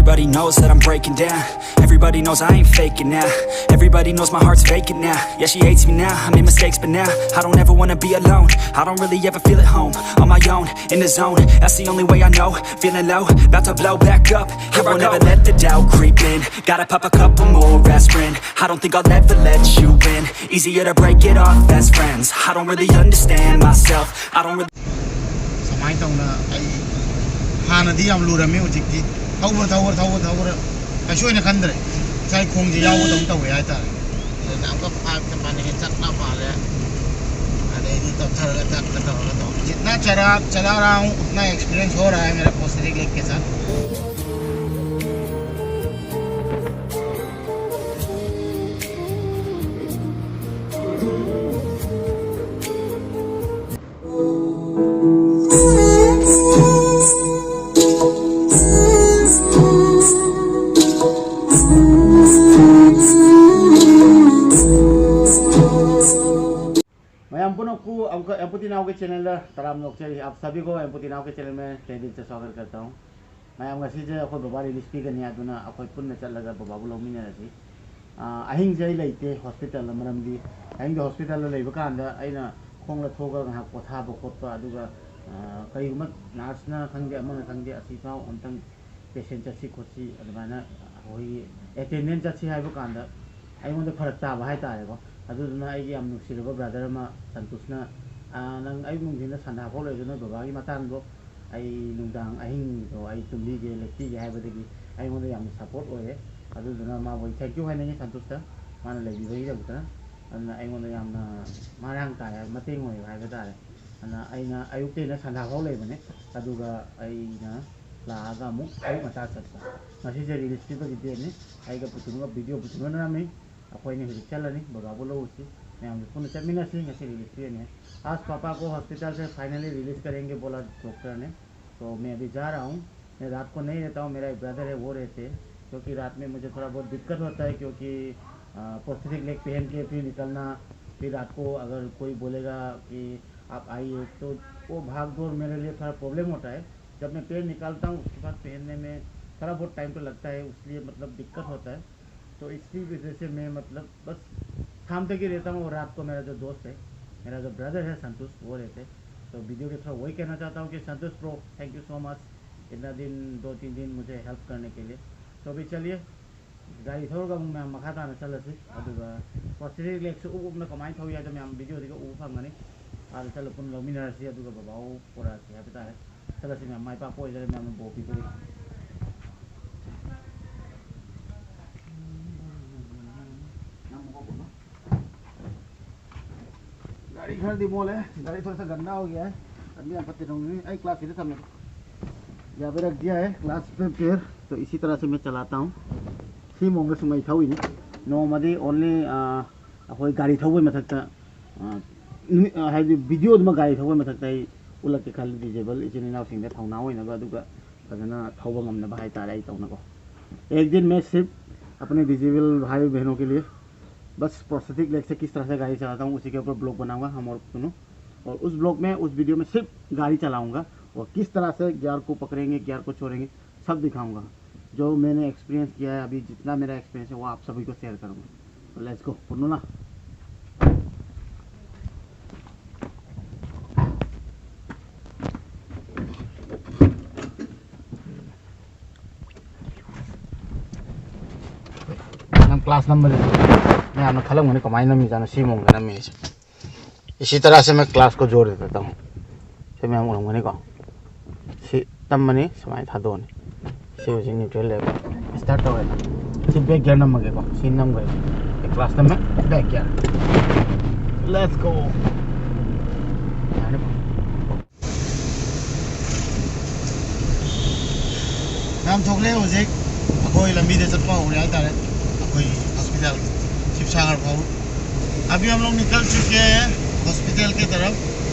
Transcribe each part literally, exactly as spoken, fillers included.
Everybody knows that I'm breaking down. Everybody knows I ain't faking now. Everybody knows my heart's faking now. Yeah, she hates me now. I made mistakes, but now I don't ever wanna be alone. I don't really ever feel at home. On my own, in the zone. That's the only way I know. Feeling low, about to blow back up. Here I won't ever let the doubt creep in. Gotta pop a couple more aspirin. I don't think I'll ever let you in. Easier to break it off best friends. I don't really understand myself. I don't really ꯁꯨꯃꯥꯏꯅ ꯇꯧꯅ ꯑꯩ ꯍꯥꯟꯅꯗꯤ ꯌꯥꯝ ꯂꯨꯔꯝꯃꯤ, ꯍꯧꯖꯤꯛꯇꯤ ꯊꯧꯕ ꯊꯧꯕ ꯊꯧꯕ ꯊꯧꯕ ꯀꯩꯁꯨ ꯑꯣꯏꯅ ꯈꯟꯗ꯭ꯔꯦ꯫ ꯉꯁꯥꯏ ꯈꯣꯡꯁꯦ ꯌꯥꯎꯕꯗꯧꯅ ꯇꯧꯋꯦ ꯍꯥꯏꯇꯥꯔꯦ꯫ ꯑꯗꯩꯗꯤ ꯑꯃꯨꯛꯀ ꯐꯥꯏꯚꯇ ꯃꯥꯟꯅ ꯍꯦꯟ ꯆꯠꯅ ꯃꯥꯜꯂꯦ꯫ ꯑꯗꯩꯗꯤ ꯇꯞꯊꯔꯒ ꯇꯞꯅ ꯇꯧꯔꯒ ꯇꯧ꯫ जितना चला चला रहा हूँ उतना एक्सपीरियंस हो रहा है मेरा पोस्टरिक लेग के साथ। ꯃꯌꯥꯝ ꯄꯨꯝꯅꯃꯛꯄꯨ ꯑꯃꯨꯛꯀ ꯑꯦꯝꯄꯨꯇꯤ ꯅꯥꯎꯒꯤ ꯆꯦꯅꯦꯜꯗ ꯇꯔꯥꯝꯅ ꯑꯣꯛꯆꯔꯤ꯫ आप सभी को एमपी नाव के चैनल में तहे दिल से स्वागत करता हूँ। ꯃꯌꯥꯝ, ꯉꯁꯤꯁꯦ ꯑꯩꯈꯣꯏ ꯕꯕꯥ ꯔꯤꯂꯤꯐ ꯄꯤꯒꯅꯤ, ꯑꯗꯨꯅ ꯑꯩꯈꯣꯏ ꯄꯨꯟꯅ ꯆꯠꯂꯒ ꯕꯕꯥꯕꯨ ꯂꯧꯃꯤꯟꯅꯔꯁꯤ꯫ ꯑꯥ, ꯑꯍꯤꯡꯁꯦ ꯑꯩ ꯂꯩꯇꯦ ꯍꯣꯁꯄꯤꯇꯥꯜꯗ, ꯃꯔꯝꯗꯤ ꯑꯍꯤꯡꯗ ꯍꯣꯁꯄꯤꯇꯥꯜꯗ ꯂꯩꯕ ꯀꯥꯟꯗ ꯑꯩꯅ ꯈꯣꯡ ꯂꯧꯊꯣꯛꯑꯒ ꯉꯥꯏꯍꯥꯛ ꯄꯣꯊꯥꯕ ꯈꯣꯠꯄ, ꯑꯗꯨꯒ ꯑꯥ, ꯀꯔꯤꯒꯨꯝꯕ ꯅꯔꯁꯅ ꯈꯪꯗꯦ, ꯑꯃꯅ ꯈꯪꯗꯦ, ꯑꯁꯤꯐꯥꯎ ꯑꯝꯇꯪ ꯄꯦꯁꯦꯟ ꯆꯠꯁꯤ ꯈꯣꯠꯁꯤ, ꯑꯗꯨꯃꯥꯏꯅ ꯑꯩꯈꯣꯏꯒꯤ ꯑꯦꯇꯦꯟꯗꯦꯟ ꯆꯠꯁꯤ ꯍꯥꯏꯕ ꯀꯥꯟꯗ ꯑꯩꯉꯣꯟꯗ ꯐꯔꯛ ꯇꯥꯕ ꯍꯥꯏꯇꯥꯔꯦꯀꯣ꯫ ꯑꯗꯨꯗꯨꯅ ꯑꯩꯒꯤ ꯌꯥꯝ ꯅꯨꯡꯁꯤꯔꯕ ꯕ꯭ꯔꯗꯔ ꯑꯃ ꯁꯟꯇꯣꯁꯅ, "ꯑꯥ, ꯅꯪ ꯑꯌꯨꯛ ꯅꯨꯡꯊꯤꯟꯗ ꯁꯟꯗꯥꯐꯥꯎ ꯂꯩꯔꯁꯨ ꯅꯣꯏ ꯕꯕꯥꯒꯤ ꯃꯇꯥꯡꯗꯣ ꯑꯩ ꯅꯨꯡꯗꯥꯡ ꯑꯍꯤꯡꯗꯣ ꯑꯩ ꯇꯨꯝꯕꯤꯒꯦ, ꯂꯦꯛꯄꯤꯒꯦ" ꯍꯥꯏꯕꯗꯒꯤ ꯑꯩꯉꯣꯟꯗ ꯌꯥꯝꯅ ꯁꯞꯄꯣꯔꯠ ꯑꯣꯏꯔꯦ꯫ ꯑꯗꯨꯗꯨꯅ ꯃꯥꯕꯨ ꯑꯩ ꯊꯦꯡꯀ꯭ꯌꯨ ꯍꯥꯏꯅꯤꯡꯉꯤ ꯁꯟꯇꯣꯁꯇ, ꯃꯥꯅ ꯂꯩꯕꯤꯕꯒꯤꯗꯃꯛꯇ꯫ ꯑꯗꯨꯅ ꯑꯩꯉꯣꯟꯗ ꯌꯥꯝꯅ ꯃꯔꯥꯡ ꯀꯥꯏ ꯍꯥꯏꯕ, ꯃꯇꯦꯡ ꯑꯣꯏꯕ ꯍꯥꯏꯕ ꯇꯥꯔꯦ꯫ ꯑꯗꯨꯅ ꯑꯩꯅ ꯑꯌꯨꯛꯇꯩꯅ ꯁꯟꯗꯥꯐꯥꯎ ꯂꯩꯕꯅꯦ, ꯑꯗꯨꯒ ꯑꯩꯅ ꯂꯥꯛꯑꯒ ꯑꯃꯨꯛ ꯑꯌꯨꯛ ꯉꯟꯇꯥ ꯆꯠꯄ꯫ ꯉꯁꯤꯁꯦ ꯔꯤꯂꯤꯐ ꯄꯤꯕꯒꯤ ꯗꯦꯠꯅꯤ꯫ ꯑꯩꯒ ꯄꯨꯊꯨꯅꯒ ꯚꯤꯗꯤꯑꯣ ꯄꯨꯊꯨꯅ ꯅꯝꯃꯤ꯫ ꯑꯩꯈꯣꯏꯅꯤ ꯍꯧꯖꯤꯛ ꯆꯠꯂꯅꯤ, ꯕꯕꯥꯕꯨ ꯂꯧꯔꯨꯁꯤ, ꯃꯌꯥꯝꯁꯨ ꯄꯨꯟꯅ ꯆꯠꯃꯤꯟꯅꯁꯤ꯫ ꯉꯁꯤ ꯔꯤꯂꯤꯐ ꯄꯤꯔꯅꯤ꯫ आज पापा को हॉस्पिटल से फाइनली रिलीज करेंगे बोला डॉक्टर ने, तो मैं अभी जा रहा हूँ। मैं रात को नहीं रहता हूँ, मेरा एक ब्रदर है, वो रहते हैं, क्योंकि रात में मुझे थोड़ा बहुत दिक्कत होता है, क्योंकि प्रोस्थेटिक लेग पहन के फिर निकलना, फिर रात को अगर कोई बोलेगा कि आप आइए, तो वो भाग दौड़ मेरे लिए थोड़ा प्रॉब्लम होता है। जब मैं पैर निकालता हूँ, उसके बाद पहनने में थोड़ा बहुत टाइम तो लगता है, इसलिए मतलब दिक्कत होता है। तो इसकी वजह से मैं मतलब बस शाम तक ही रहता हूँ। और रात को मेरा जो दोस्त है, मेरा जो ब्रदर है संतोष, वो रहते हैं। तो वीडियो के थ्रू वही कहना चाहता हूँ कि Santosh bro, thank you so much, इतना दिन, दो तीन दिन मुझे हेल्प करने के लिए। तो अभी चलिए, गाड़ी थोड़ा मैं मखा ताना चला से अदुगा पॉजिटिव लेक्स ꯎꯞꯅ ꯀꯃꯥꯏꯅ ꯊꯧ ꯌꯥꯏꯗꯣ ꯃꯌꯥꯝ ꯚꯤꯗꯤꯑꯣꯗꯒꯤ ꯎꯕ ꯐꯪꯒꯅꯤ꯫ ꯑꯥꯗ ꯆꯠꯂ ꯄꯨꯟꯅ ꯂꯧꯃꯤꯟꯅꯔꯁꯤ, ꯑꯗꯨꯒ ꯕꯕꯥꯍꯣ ꯄꯨꯔꯛꯑꯁꯤ ꯍꯥꯏꯕ ꯇꯥꯔꯦ꯫ ꯆꯠꯂꯁꯤ ꯃꯌꯥꯝ, ꯃꯥꯏ ꯄꯥꯛꯄ ꯑꯣꯏꯖꯔꯦ ꯃꯌꯥꯝꯅ ꯕꯣ ꯄꯤꯕꯒꯤ꯫ गाड़ी खड़ी बोले, गाड़ी थोड़ा सा गंदा हो गया है। अभी यहाँ पर तेरे होंगे, आई क्लास इधर सामने। यहाँ पे रख दिया है क्लास पे पैर। तो इसी तरह से मैं चलाता हूँ। ꯁꯤ ꯃꯑꯣꯡꯗ ꯁꯨꯝ ꯑꯩ ꯊꯧꯏꯅꯤ꯫ ꯅꯣꯡꯃꯗꯤ ꯑꯣꯟꯂꯤ ꯑꯩꯈꯣꯏ ꯒꯥꯔꯤ ꯊꯧꯕꯒꯤ ꯃꯊꯛꯇ, ꯑ, ꯅꯨꯃꯤꯠ, ꯑ, ꯍꯥꯏꯗꯤ ꯚꯤꯗꯤꯑꯣꯗꯨꯃ ꯒꯥꯔꯤ ꯊꯧꯕꯒꯤ ꯃꯊꯛꯇ ꯑꯩ ꯎꯠꯂꯛꯀꯦ ꯈꯜꯂꯤ, ꯗꯤꯖꯦꯕꯜ ꯏꯆꯤꯟ ꯏꯅꯥꯎꯁꯤꯡꯗ ꯊꯧꯅꯥ ꯑꯣꯏꯅꯕ, ꯑꯗꯨꯒ ꯐꯖꯅ ꯊꯧꯕ ꯉꯝꯅꯕ ꯍꯥꯏꯇꯥꯔꯦ ꯑꯩ ꯇꯧꯅꯀꯣ꯫ एक दिन मैं सिर्फ अपने डिजेबल भाई बहनों के लिए बस प्रोस्थेटिक लेग से किस तरह से गाड़ी चलाता हूँ, उसी के ऊपर ब्लॉग बनाऊंगा हम और सुनो। और उस ब्लॉग में, उस वीडियो में सिर्फ गाड़ी चलाऊंगा और किस तरह से गियर को पकड़ेंगे, गियर को छोड़ेंगे, सब दिखाऊंगा। जो मैंने एक्सपीरियंस किया है अभी, जितना मेरा एक्सपीरियंस है, वो आप सभी को शेयर करूंगा। तो लेट्स गो, पुन्नुला। ꯅꯪ ꯀ꯭ꯂꯥꯁ ꯅꯝꯕꯗꯤ ꯃꯌꯥꯝꯅ ꯈꯜꯂꯝꯒꯅꯤ ꯀꯃꯥꯏꯅ ꯅꯝꯃꯤꯖꯥꯠꯅꯣ ꯁꯤ ꯃꯑꯣꯡꯗ ꯅꯝꯃꯤ ꯍꯥꯏꯁꯦ꯫ इसी तरह से मैं क्लास को जोड़ देता हूँ꯫ ꯁꯤ ꯃꯌꯥꯝ ꯎꯔꯝꯒꯅꯤꯀꯣ꯫ ꯁꯤ ꯇꯝꯃꯅꯤ, ꯁꯨꯃꯥꯏꯅ ꯊꯥꯗꯣꯛꯑꯅꯤ꯫ ꯁꯤ ꯍꯧꯖꯤꯛ ꯅ꯭ꯌꯨꯇ꯭ꯔꯦꯜ ꯂꯩꯔꯦ꯫ ꯁ꯭ꯇꯥꯔꯠ ꯇꯧꯔꯦ꯫ ꯁꯤ ꯕꯦꯛ ꯒꯤꯌꯔ ꯅꯝꯃꯒꯦꯀꯣ꯫ ꯁꯤ ꯅꯝꯈ꯭ꯔꯦ꯫ ꯑꯩ ꯀ꯭ꯂꯥꯁ ꯅꯝꯃꯦ꯫ Back gear. Let's go꯫ ꯌꯥꯔꯅꯤꯀꯣ꯫ ꯌꯥꯝ ꯊꯣꯛꯂꯦ ꯍꯧꯖꯤꯛ꯫ ꯑꯩꯈꯣꯏ ꯂꯝꯕꯤꯗ ꯆꯠꯄ ꯍꯧꯔꯦ ꯍꯥꯏꯇꯥꯔꯦ, ꯑꯩꯈꯣꯏ ꯍꯣꯁꯄꯤꯇꯥꯜꯒꯤ ꯁꯤꯕꯁꯥꯒꯔ ꯐꯥꯎ꯫ अभी हम लोग निकल चुके हैं हॉस्पिटल की तरफ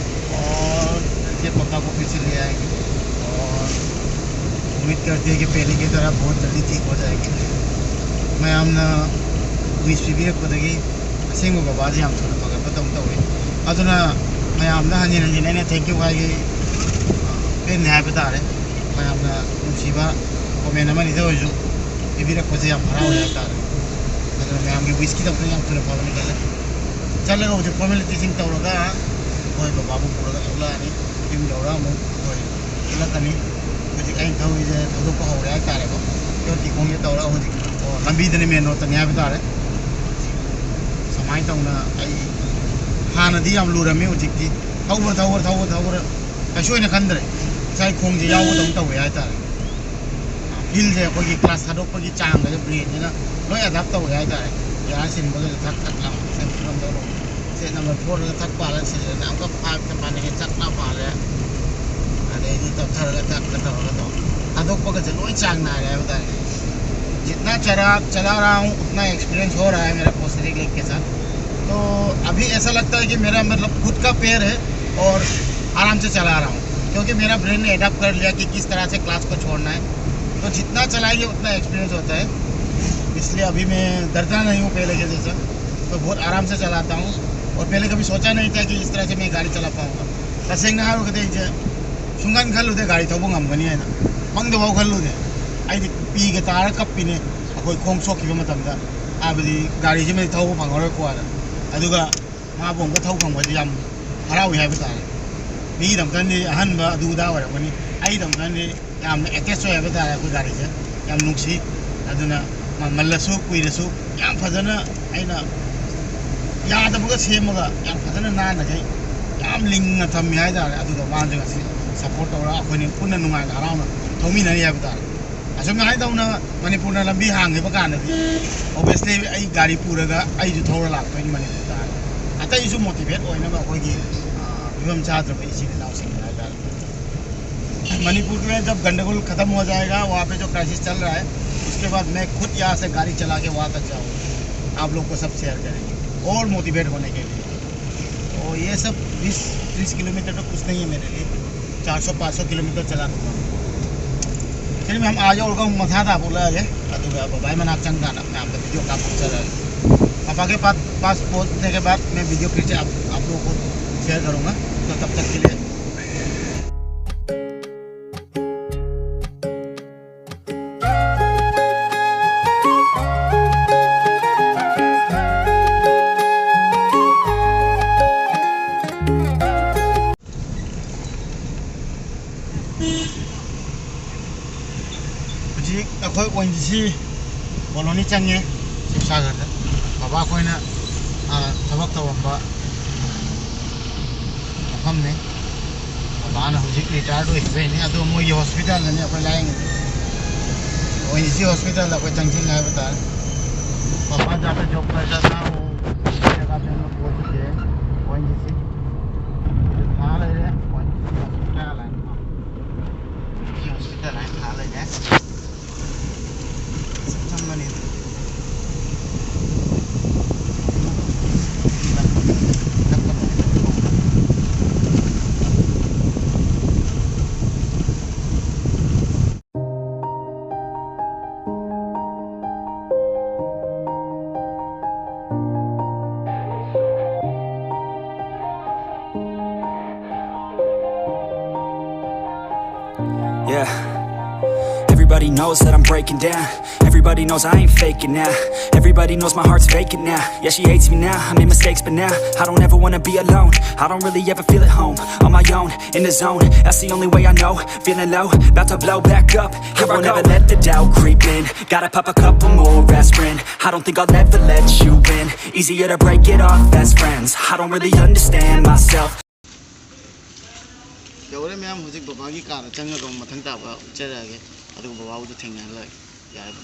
और ये पक्का को फिर से ले आएंगे और उम्मीद करते हैं कि पहले की तरह बहुत जल्दी ठीक हो जाएगी। ꯃꯌꯥꯝꯅ ꯋꯤꯁ ꯄꯤꯕꯤꯔꯛꯄꯗꯒꯤ ꯑꯁꯦꯡꯕ ꯕꯕꯥꯁꯦ ꯌꯥꯝ ꯊꯨꯅ ꯐꯒꯠꯄꯗꯧꯅ ꯇꯧꯋꯤ꯫ ꯑꯗꯨꯅ ꯃꯌꯥꯝꯗ ꯍꯟꯖꯤꯟ ꯍꯟꯖꯤꯟ ꯑꯩꯅ ꯊꯦꯡꯀ꯭ꯌꯨ ꯍꯥꯏꯒꯦ꯫ ꯄꯦꯟꯗꯦ ꯍꯥꯏꯕ ꯇꯥꯔꯦ꯫ ꯃꯌꯥꯝꯅ ꯅꯨꯡꯁꯤꯕ ꯃꯦꯟ ꯑꯃꯅꯤꯗ ꯑꯣꯏꯔꯁꯨ ꯄꯤꯕꯤꯔꯛꯄꯁꯦ ꯌꯥꯝ ꯍꯔꯥꯎꯋꯦ ꯍꯥꯏꯇꯥꯔꯦ꯫ ꯑꯗꯨꯅ ꯃꯌꯥꯝꯒꯤ ꯋꯤꯁꯀꯤꯗꯃꯛꯇ ꯌꯥꯝ ꯊꯨꯅ ꯐꯕꯅꯤ ꯈꯜꯂꯦ꯫ ꯆꯠꯂꯒ ꯍꯧꯖꯤꯛ ꯐꯣꯔꯃꯦꯂꯤꯇꯤꯁꯤꯡ ꯇꯧꯔꯒ ꯑꯩꯈꯣꯏ ꯕꯕꯥꯕꯨ ꯄꯨꯔꯒ ꯊꯣꯛꯂꯛꯑꯅꯤ꯫ ꯌꯨꯝ ꯌꯧꯔꯒ ꯑꯃꯨꯛ ꯑꯩꯈꯣꯏ ꯆꯠꯂꯛꯀꯅꯤ꯫ ꯍꯧꯖꯤꯛ ꯑꯩꯅ ꯊꯧꯔꯤꯁꯦ ꯊꯧꯗꯣꯛꯄ ꯍꯧꯔꯦ ꯍꯥꯏꯇꯥꯔꯦꯀꯣ꯫ ꯌꯣꯠꯀꯤ ꯈꯣꯡꯁꯦ ꯇꯧꯔꯒ ꯍꯧꯖꯤꯛ, ꯑꯣ, ꯂꯝꯕꯤꯗꯅꯤ, ꯃꯦꯟ ꯔꯣꯗꯇꯅꯤ ꯍꯥꯏꯕ ꯇꯥꯔꯦ꯫ ꯁꯨꯃꯥꯏꯅ ꯇꯧꯅ ꯑꯩ ꯍꯥꯟꯅꯗꯤ ꯌꯥꯝ ꯂꯨꯔꯝꯃꯤ, ꯍꯧꯖꯤꯛꯇꯤ ꯊꯧꯕ꯭ꯔꯥ ꯊꯧꯕ꯭ꯔꯥ ꯊꯧꯕ꯭ꯔꯥ ꯊꯧꯕ꯭ꯔꯥ ꯀꯩꯁꯨ ꯑꯣꯏꯅ ꯈꯟꯗ꯭ꯔꯦ꯫ ꯏꯁꯥꯒꯤ ꯈꯣꯡꯁꯦ ꯌꯥꯎꯕꯗꯧꯅ ꯇꯧꯔꯦ ꯍꯥꯏꯇꯥꯔꯦ꯫ ꯐꯤꯜꯁꯦ ꯑꯩꯈꯣꯏꯒꯤ ꯀ꯭ꯂꯥꯁ ꯊꯥꯗꯣꯛꯄꯒꯤ ꯆꯥꯡꯒꯁꯦ ꯕ꯭ꯔꯦꯟꯁꯤꯅ ꯂꯣꯏ ꯑꯦꯗꯥꯞ ꯇꯧꯔꯦ ꯍꯥꯏꯇꯥꯔꯦ꯫ ꯒꯤꯌꯥꯔ ꯁꯤꯟꯕꯒꯁꯦ ꯊꯛ ꯊꯛ ꯂꯥꯎ ꯁꯦ ꯅꯝꯕꯔ ꯐꯣꯔꯗꯒ ꯊꯛ ꯄꯥꯜꯂꯒ ꯁꯤꯜꯂꯦꯅ ꯑꯃꯨꯛꯀ ꯐꯥꯏꯚꯇ ꯄꯥꯜꯂꯤꯉꯩ ꯊꯛ ꯂꯥꯎ ꯄꯥꯜꯂꯦ꯫ ꯑꯗꯩꯗꯤ ꯇꯞꯊꯔꯒ ꯊꯛꯀ ꯇꯧꯔꯒ ꯇꯧ ꯊꯥꯗꯣꯛꯄꯒꯁꯦ ꯂꯣꯏ ꯆꯥꯡ ꯅꯥꯏꯔꯦ ꯍꯥꯏꯕ ꯇꯥꯔꯦ꯫ जितना चला चला रहा हूँ उतना एक्सपीरियंस हो रहा है मेरा फोर्सेरिक लेग के साथ। तो अभी ऐसा लगता है कि मेरा मतलब खुद का पैर है और आराम से चला रहा हूँ, क्योंकि मेरा ब्रेन ने अडॉप्ट कर लिया कि किस तरह से क्लाच को छोड़ना है। तो जितना चलाएंगे उतना एक्सपीरियंस होता है, इसलिए अभी मैं डरता नहीं हूँ पहले के जैसा। तो बहुत आराम से चलाता हूँ और पहले कभी सोचा नहीं था कि इस तरह से मैं गाड़ी चला पाऊँगा। ꯇꯁꯦꯡꯅ ꯍꯥꯏꯔꯒꯗꯤ ꯑꯩꯁꯦ ꯁꯨꯡꯈꯟ ꯈꯜꯂꯨꯗꯦ ꯒꯥꯔꯤ ꯊꯧꯕ ꯉꯝꯒꯅꯤ ꯍꯥꯏꯅ꯫ ꯃꯪꯗꯐꯥꯎ ꯈꯜꯂꯨꯗꯦ꯫ ꯑꯩꯗꯤ ꯄꯤꯒ ꯇꯥꯔ ꯀꯞꯄꯤꯅꯦ ꯑꯩꯈꯣꯏ ꯈꯣꯡ ꯁꯣꯛꯈꯤꯕ ꯃꯇꯝꯗ꯫ ꯍꯥꯏꯕꯗꯤ ꯒꯥꯔꯤꯁꯤꯃꯗꯤ ꯊꯧꯕ ꯐꯪꯉꯔꯣꯏꯀꯣ ꯍꯥꯏꯅ꯫ ꯑꯗꯨꯒ ꯃꯥꯕꯨ ꯑꯃꯨꯛꯀ ꯊꯧ ꯐꯪꯕꯁꯦ ꯌꯥꯝ ꯍꯔꯥꯎꯏ ꯍꯥꯏꯕ ꯇꯥꯔꯦ꯫ ꯃꯤꯒꯤꯗꯃꯛꯇꯗꯤ ꯑꯍꯟꯕ ꯑꯗꯨ ꯑꯗꯥ ꯑꯣꯏꯔꯝꯒꯅꯤ, ꯑꯩꯒꯤꯗꯃꯛꯇꯗꯤ ꯌꯥꯝꯅ ꯑꯦꯇꯦꯆ ꯑꯣꯏ ꯍꯥꯏꯕ ꯇꯥꯔꯦ ꯑꯩꯈꯣꯏ ꯒꯥꯔꯤꯁꯦ꯫ ꯌꯥꯝ ꯅꯨꯡꯁꯤ꯫ ꯑꯗꯨꯅ ꯃꯃꯜꯂꯁꯨ ꯀꯨꯏꯔꯁꯨ ꯌꯥꯝ ꯐꯖꯅ ꯑꯩꯅ ꯌꯥꯗꯕꯒ ꯁꯦꯝꯃꯒ ꯌꯥꯝ ꯐꯖꯅ ꯅꯥꯟꯅꯈꯩ ꯌꯥꯝ ꯂꯤꯡꯅ ꯊꯝꯃꯤ ꯍꯥꯏ ꯇꯥꯔꯦ꯫ ꯑꯗꯨꯒ ꯃꯥꯁꯦ ꯉꯁꯤ ꯁꯞꯄꯣꯔꯠ ꯇꯧꯔꯒ ꯑꯩꯈꯣꯏꯅꯤ ꯄꯨꯟꯅ ꯅꯨꯡꯉꯥꯏꯅ ꯍꯔꯥꯎꯅ ꯊꯧꯃꯤꯟꯅꯔꯤ ꯍꯥꯏꯕ ꯇꯥꯔꯦ꯫ ꯑꯁꯨꯝꯅ ꯍꯥꯏꯅ ꯇꯧꯅ ꯃꯅꯤꯄꯨꯔꯅ ꯂꯝꯕꯤ ꯍꯥꯡꯈꯤꯕ ꯀꯥꯟꯗꯗꯤ ꯑꯣꯕꯤꯌꯁꯂꯤ ꯑꯩ ꯒꯥꯔꯤ ꯄꯨꯔꯒ ꯑꯩꯁꯨ ꯊꯧꯔ ꯂꯥꯛꯇꯣꯏꯅꯤ ꯃꯅꯤꯄꯨꯔꯗ꯫ ꯑꯇꯩꯁꯨ ꯃꯣꯇꯤꯚꯦꯠ ꯑꯣꯏꯅꯕ ꯑꯩꯈꯣꯏꯒꯤ, ꯑ, ꯐꯤꯕꯝ ꯆꯥꯗ꯭ꯔꯕ ꯏꯆꯤꯜ ꯏꯅꯥꯎꯁꯤꯡꯅ ꯍꯥꯏ ꯇꯥꯔꯦ꯫ मणिपुर में जब गंडगोल खत्म हो जाएगा, वहाँ पे जो क्राइसिस चल रहा है, उसके बाद मैं खुद यहाँ से गाड़ी चला के वहाँ तक जाऊँगा, आप लोग को सब शेयर करेंगे और मोटिवेट होने के लिए। और ये सब बीस तीस किलोमीटर तो कुछ नहीं है मेरे लिए, चार सौ पाँच सौ किलोमीटर चला दूंगा। फिर मैं हम आ जाओ उनका मथा था बोला है, तो मैं बाबा मना चंगा ना मैं आपका वीडियो काम कर रहा है। पापा के पास पास पहुँचने के बाद मैं वीडियो फिर से आप आप लोगों को शेयर करूँगा। तो तब तक के लिए ꯑꯩꯈꯣꯏ ꯑꯣ ꯑꯦꯟ ꯖꯤ ꯁꯤ ꯀꯣꯂꯣꯅꯤ ꯆꯪꯉꯦ, ꯁꯤꯕꯁꯥꯒꯔꯗ꯫ ꯕꯕꯥ ꯑꯩꯈꯣꯏꯅ ꯍꯥꯟꯅ ꯊꯕꯛ ꯇꯧꯔꯝꯕ ꯃꯐꯝꯅꯤ꯫ ꯕꯕꯥꯅ ꯍꯧꯖꯤꯛ ꯔꯤꯇꯥꯌꯔ ꯑꯣꯏꯈꯤꯕꯩꯅꯤ, ꯑꯗꯣ ꯃꯣꯏꯒꯤ ꯍꯣꯁꯄꯤꯇꯥꯜꯗꯅꯤ ꯑꯩꯈꯣꯏ ꯂꯥꯏꯌꯦꯡꯉꯤ꯫ ꯑꯣ ꯑꯦꯟ ꯖꯤ ꯁꯤ ꯍꯣꯁꯄꯤꯇꯥꯜꯗ ꯑꯩꯈꯣꯏ ꯆꯪꯁꯤꯜꯂꯦ ꯍꯥꯏꯕ ꯇꯥꯔꯦ꯫ ꯄꯄꯥ ꯖꯥꯠꯇ ꯖꯣꯕ ꯀꯥꯔꯗ ꯆꯠꯅ ꯄꯣꯠꯁꯤꯗꯤ ꯑꯣ ꯑꯦꯟ ꯖꯤ ꯁꯤ ꯊꯥ ꯂꯩꯔꯦ꯫ ꯑꯣ ꯑꯦꯟ ꯖꯤ ꯁꯤ ꯍꯣꯁꯄꯤꯇꯥꯜ ꯍꯥꯏꯅ ꯊꯥ ꯂꯩꯔꯦ꯫ Yeah. Everybody knows that I'm breaking down. Everybody knows I ain't faking now. Everybody knows my heart's vacant now. Yeah, she hates me now. I made mistakes, but now I don't ever wanna be alone. I don't really ever feel at home on my own in the zone. That's the only way I know. Feeling low, about to blow back up. I won't ever let the doubt creep in. Gotta pop a couple more aspirin. I don't think I'll ever let you in. Easier to break it off best friends. I don't really understand myself. ꯌꯧꯔꯦ ꯃꯌꯥꯝ, ꯍꯧꯖꯤꯛ ꯕꯕꯥꯒꯤ ꯀꯥꯗ ꯆꯪꯉꯒ ꯑꯃꯨꯛ ꯃꯊꯪ ꯇꯥꯕ ꯎꯠꯆꯔꯛꯑꯒꯦ, ꯑꯗꯨꯒ ꯕꯕꯥꯕꯨꯗ ꯊꯦꯡꯅꯍꯜꯂꯒꯦ꯫ ꯌꯥꯔꯦ꯫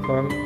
ꯎꯝ꯫